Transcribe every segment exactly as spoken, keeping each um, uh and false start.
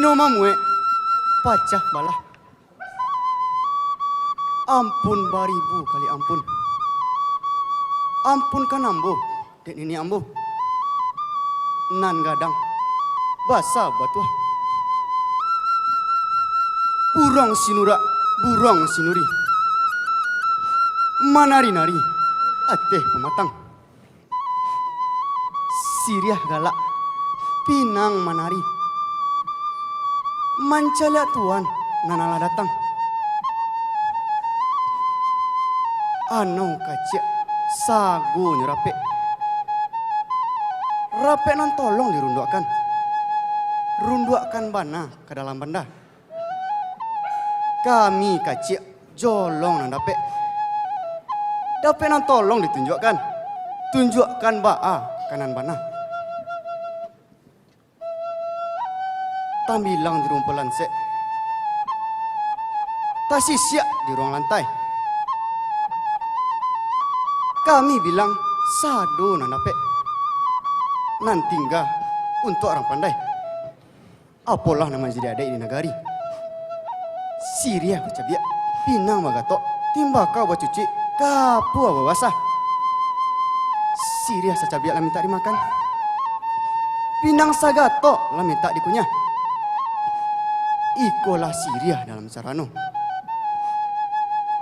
Ino mamuek pacah balah. Ampun baribu kali ampun. Ampunkan ambo, dek niniak ambo. Nan gadang basa batuah. Buruang sinurak, buruang sinuri. Manari-nari ateh pamatang. Siriah galak, pinang manari. Mancaliak tuan nan alah datang. Anau kaciak, sagonyo rapek. Rapek nan tolong dirunduakkan. Runduakkan bana ka dalam banda. Kami kaciak, jolong nan dapek. Dapek nan tolong ditunjuakkan. Tunjuakkan baa ka nan bana. Tambilang di rumpuan lansek. Tasisiak di ruang lantai. Kami bilang sado nan dapek. Nan tingga untuak urang pandai. Apolah nan manjadi adaik di nagari. Siriah bacabiak, pinang bagatok, timbakau bacucik, kapua babasah. Siriah sacabiak lah mintak dimakan. Pinang sagatok lah mintak dikunyah. Ikolah siriah dalam sarano.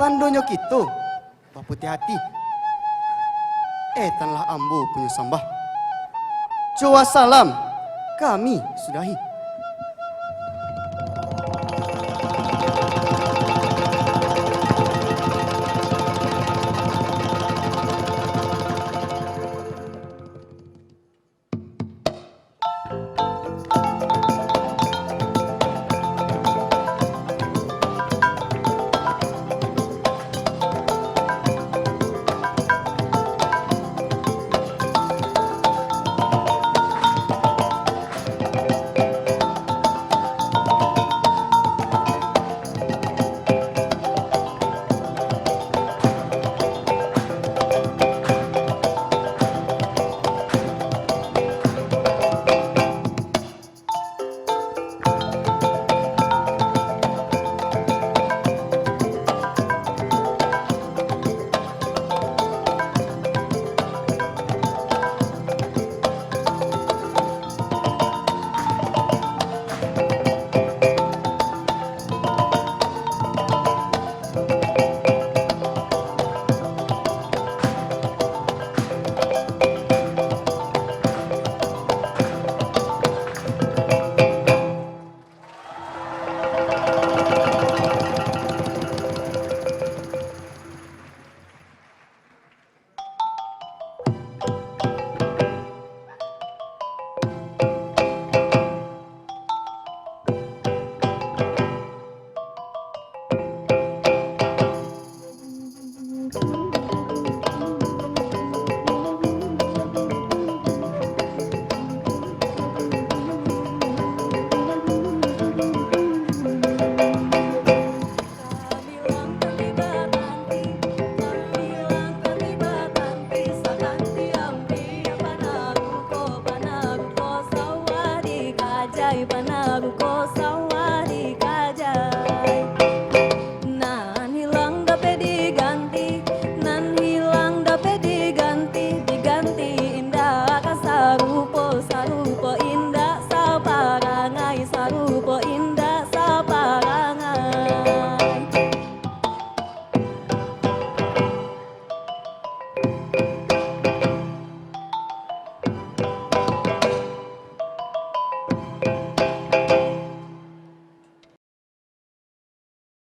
Tandonyo kito baputiah ati. Etanlah ambo punyo sambah. Cowa salam, kami sudahi.